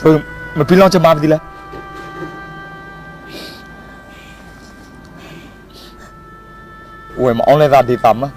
ဖု, မ့ၢ်ဖံလီၤကမၤပသံလဲၣ်. ဝဲမၤအီၣ်လဲၤသးဒ်သးမး.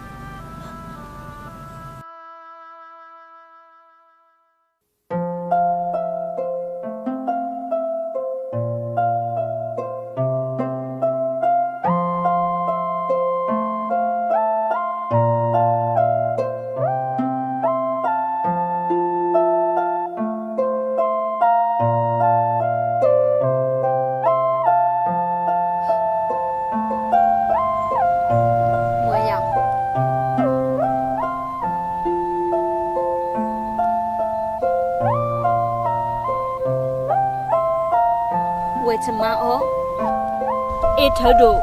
ဝဲတမါအီၤ, အ့ၣ်ထၢဒိၣ်,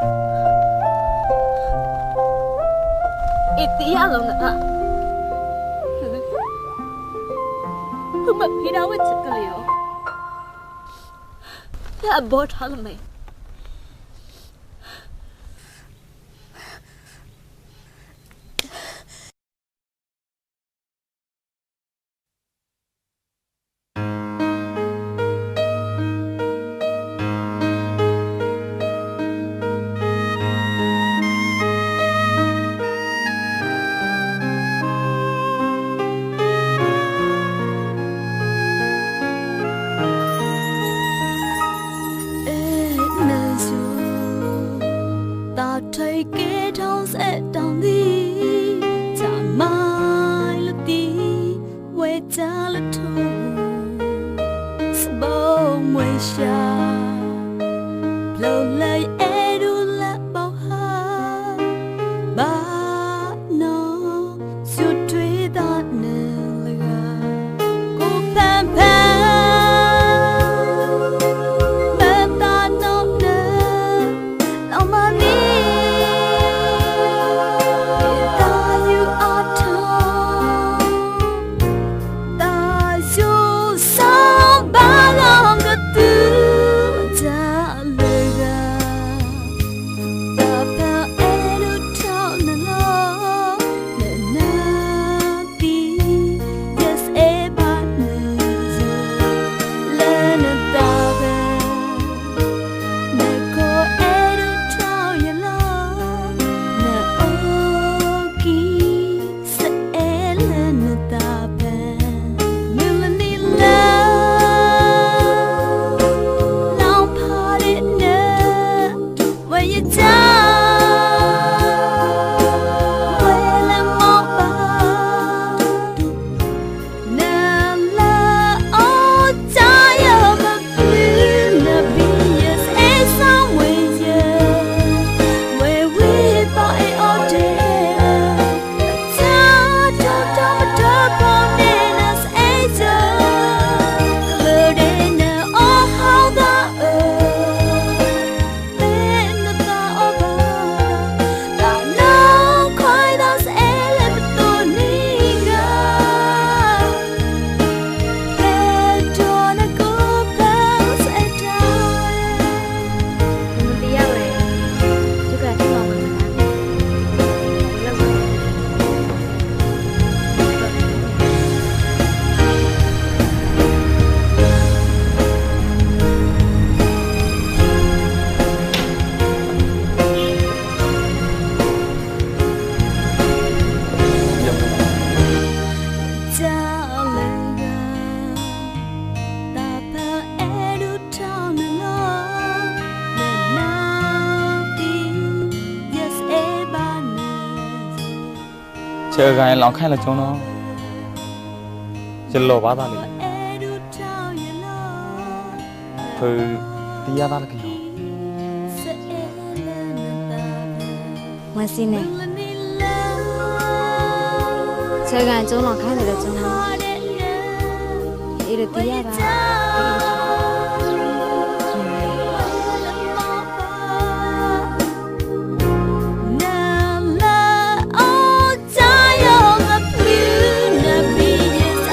အ့ၣ်သံယါလီၤနသး, ဖုမၤဖံဒၣ်ဝဲတကလုာ်အီၤ, လၢအဘီထီၣ်လၢမဲာ် အဲၣ်နၤယိာ်, တၢ်ထံၣ်က့ၤထီၣ်စဲးတၢ်လံ, တၢ်မၤလၢတံၢ်, ဝဲတၢ်လၢထူ, စဘိးမွဲၢ်ရှၤ, ဖျိလၢယအဲၣ်ဒိးလၢဘီဟါ, ဘၣ်နီၢ် စူၢ်ထွဲသးနၤလၢဂၤ, ကိးဖးဖး, မၤသးနီၣ်နၤ, လီၤမၢ်လံ, တၢ်ယူးအီၣ်ထီၣ်, တၢ်ယူးစီၤဘၣ်လီၤကသုးမတၤလၢဂၤ, တၢ်ဖးအဲၣ်ဒိးထီၣ်နၤလီၤ, နနၢ်သံ, ယစအဲၣ်ဘၣ်နၤယိာ်, လၢနသးပှၢ်, နခိၣ်အဲၣ်ဒိးထီၣ်ယၤလီၤ, နအိၣ်ကံ စအဲၣ်လၢနသးပှၢ်, မုၢ်လၢနံၤလၢ လီၤဖးဒိၣ်နၤ, ဝဲယတၢ် ဝဲလၢမီၢ်ပၢ် နလၢအီၣ်တၢ်ယၤမ့ၢ်ပျုၤနဘံယစအဲၣ်စၢ်ဝဲယဲ, ဝဲဝံၤပှၤအဲၣ်အီၤဒဲး, တၢ်ထီၣ်တၢ်ပတၢၢ်ပီၣ်န့ၣ်နစအဲၣ်ယဲ, ကလၢဒဲးနအီၣ်ဟီၣ်သးအၢ မ့ၢ်နသးအီၣ်ဘၣ်, တၢ်လၢခွါသးစအဲၣ်လၢပသိၣ်န့ၣ်ဂၤ, ဟဲဒိးနကိးဖၢစအဲၣ်တၢ်ဝဲ, မုၢ်တယါဝဲ, ယကထံၣ်လီၤမုၢ်တဂၤ, တၢ်လၢဂၤ, တၢ်ဖးအဲၣ်ဒိးထီၣ်နၤလီၤ, နနၢ်သံ, ယစအဲၣ်ဘၣ်နၤ, ဆၢဂၤအံၤလီၤခါလၢကၠိနီၤ, ယလိၣ်ဘၣ်သးလံ, ဖုသံယါသးလၢကညီ, မၤစံးန့ၣ်, ဆၢ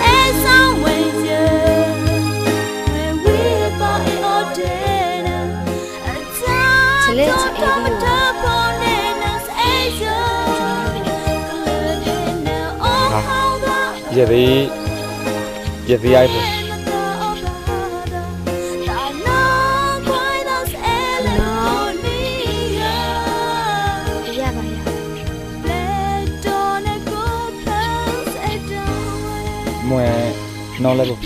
ဂၤကၠိလီၤခါလၢကၠိနီၤ, အ့ၣ်ဒိးသံယါဘၣ်, ယသံ, ယသံအါအံၤဖိ, မ့ၢ်နီၢ်လၢပ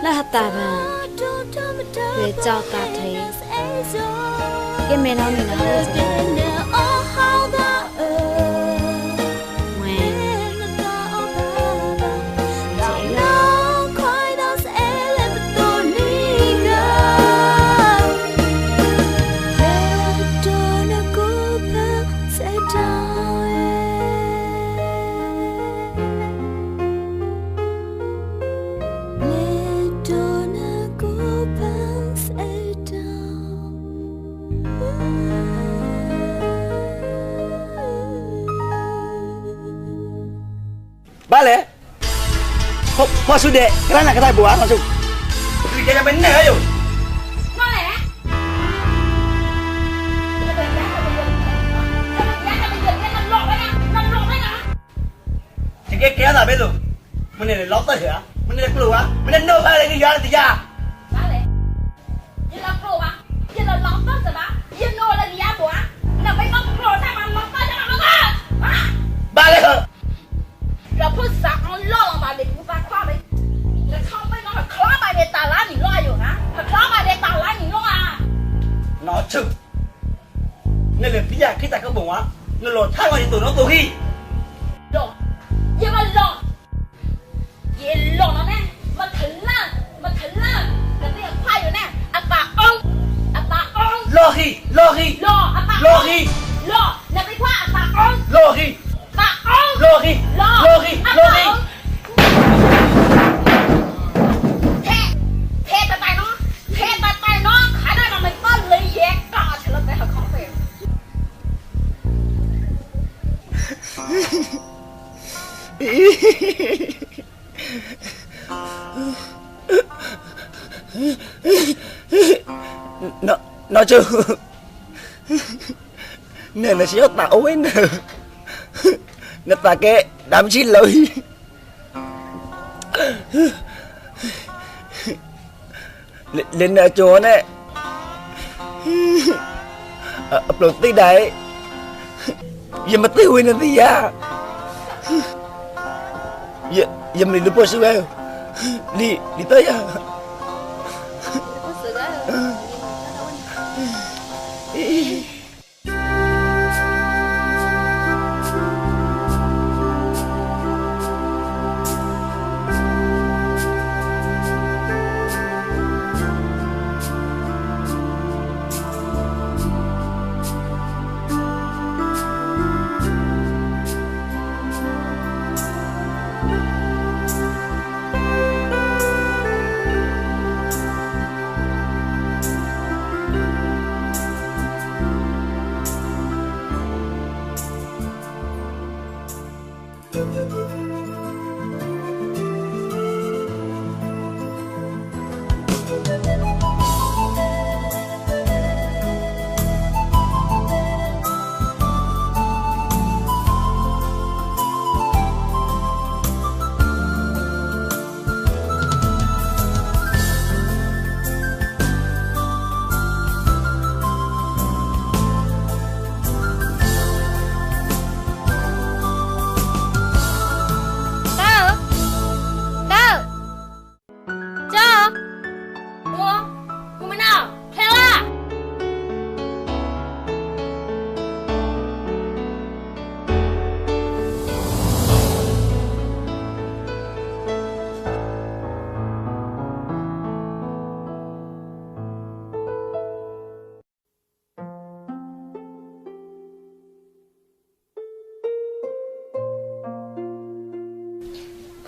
လၢဟတၢ်န့ၣ် လဲၤကၠီတၢ်ထဲ ကဲမဲာ်နီၢ်န့ၣ်နီၤ ဝဲ ဘၣ်လဲၣ်, ဖီၣ်ဆူဒဲး ကလၢနကတၢၢ်ဘိဧါ ဖီၣ်ဆူ, ကဲမ့ၢ်နဲၣ်ယိာ်, ယကဲကဲထီၣ်သးဖဲသိး, မ့ၢ်န့ၣ်လီၤတၢ်ဧါ, မ့ၢ်န့ၣ်ကျိၣ်ဧါ, မ့ၢ်န့ၣ်နီၢ်ဖးလဲၣ် ယၤတယၤ ယလီၤကျိၣ်ဘၣ်, ယလီၤလီၤတၢ်စၢၤဘၣ်, ယနိၣ်လၢနယါဘိၣ်ဧါ, နမ့ၢ်ဘၣ်ကျိၣ်တၢ်မၤလီၤတၢ်ယါမၤလီၤ, ဘၣ်လဲၣ်, လီၤဖိစးအီၤလီၢ်လီၤဘၣ်န့ၣ် ပူၤပာ်ခွါဘၣ်, နခီပ့ၤနီၣ် နချီဘၣ်န့ၣ်တၢ်လါနံၣ်လီၤယိာ်ဧါ, နချီဘၣ်န့ၣ်တၢ်လါနံၣ်လီၤဧါ, နီၢ်ဆူၣ် နလဲၤဖံးယၤခ့တၢ်ကဘီဧါ, နလီၤထါလီၤယသိးနီသိးဟံၣ်, လီၤ, ယမ့ၢ်လီၤ, ယလီၤလီၤန့ၣ်, မ့ၢ်ထလၢ, မ့ၢ်ထလၢ, နသ့ၣ်ခွါယိာ်န့ၣ် အပၢ်အီ, အပၢ်အီ, လီၤဃံ, လီၤဃံ, လီၤ, အပၢ်အီ, လီၤ, နသ့ၣ်ခွါအပၢ်အီ, လီၤဃံ, ပၢ်အီ, လီၤဃံ, လီၤဃံ, လီၤဃံ, ဖဲ, ဖဲတတၢ်နီၤ, ဖဲတတၢ်နီၤ ခါဒၣ်နီၤ မ့ၢ်ပၢ်လၢယဲၢ်ကီၢ်ဆဲးလၢပှဲၤဟီၣ်ခီၣ်ဖဲ နီၢ်ဆူၣ်, နနဆံးအီၣ်တၢ်အိၣ်ဝဲန, နသးကဲဒၣ်မဆံးလီၤ, လၢနအကၠိၤန့ၣ်, အပျိၢ်သံဒၣ်, ယမၤသံဝဲနသံယၤ, ယမၤလံၤလၢပှၤစူဝဲ, လံၤလံၤတၢ်ယၤ, တၢ်ဧၢ, တၢ်ဧၢ, ကၠီ,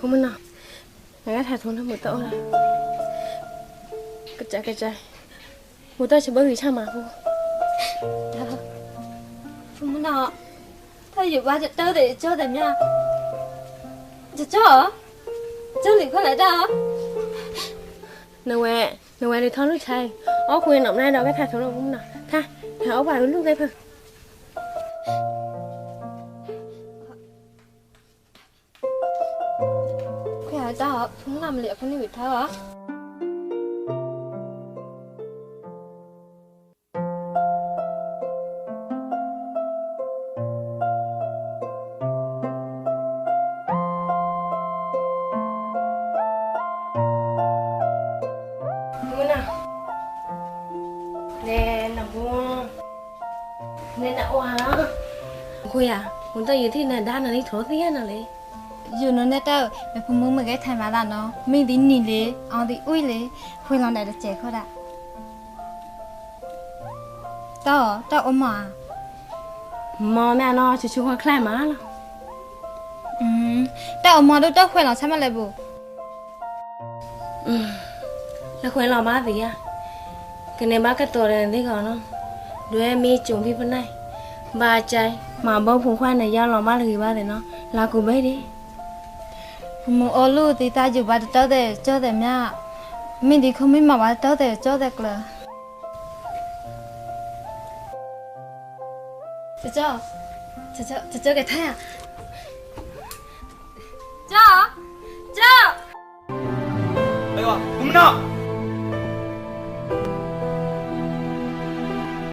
မိၢ်, မိၢ်မနီၤ, ဖဲလၢ ဖိမုၣ်နီၤ, နကထါထီၣ်လၢမိၢ်တအိၣ်လၢၤ, ကစၢ်ကစၢ်, မိၢ်တၢ်ဆၢဘၢဂံၢ်ဆၢမးဖိ, ဖိမုၣ်နီၤ, တၢ်ယိၤဘၣ်တၢ်ဒီးကၠီတမၠၣ်, ကၠီ, ကၠီလံၤဖီလာ်တၢ်, နဝဲ, နဝဲလၢထီၣ်လူၢ်ဆါအံၤ, အီၣ်ဃုာ်နီၢ်မနုၤဒီးကထါထီၣ်လၢဖိမုၣ်နီၤ, ထါ, ထါအီၣ်ပှၤလူၢ်သ့ၣ်ဖၢ ခွဲးအတၢ်အီၤ ဖိမုၣ်နီၤမလံၤအဖိန့ၣ်ဝံၤထါအီၤ. ဝါ, ခွဲးယၤ, မတၢ်ယထံၣ်နဒါနၤလံထိးသံယါနၤလံ. ယိၤနနဲၣ်တၢ်, မ့ၢ်ဖိမုၣ်မ့ၢ်ဂဲၤထဲမၤသးနီၤ, မ့ၢ်ဒ်နံၤလံ, အီဒ်အုၣ်လံ, ခွဲးလီၤဒၣ်တစဲးခီဒၣ်. တၢ်အီၣ်, တၢ်အီၣ်မီၤဧါ. မီၤမ့ၢ်အနီၢ် ဆူဆူခွါချၢၣ်မးလီၤ. တၢ်အီၣ်မီၤဒိၣ်တၢ်ခွဲးလီၤဆၢမးလဲၣ်ဘိ. လၢခွဲးလီၤဘၣ်သ့ဧါ, ကန့ၢ်ဘၣ်ကတိၤဒီးသ့ၣ်ဂီၤနီၤ, ဒွဲမ့ၢ်ကၠိဖံဖနၢ်, ဘၣ်ကၢ, မၤဘီဖိခွါန့ၣ် ယါလီၤဘၣ်တဂ့ၤဘၣ်သ့ၣ်နီၤ, လၢကူဘဲဒၣ်. ဖိမုၣ်အီၣ်လူၢ်သံသးယိာ်ဘၣ်တတီၢ်သဲးကၠီသဲးမး, မ့ၢ်ဒ်ခိၣ်မ့ၢ်မၤဘၣ်တတီၢ်သဲးကၠီသဲးကျၢၤ. ကၠီ, ကၠီကထါ, ကၠီ, ကၠီ, မနီၤ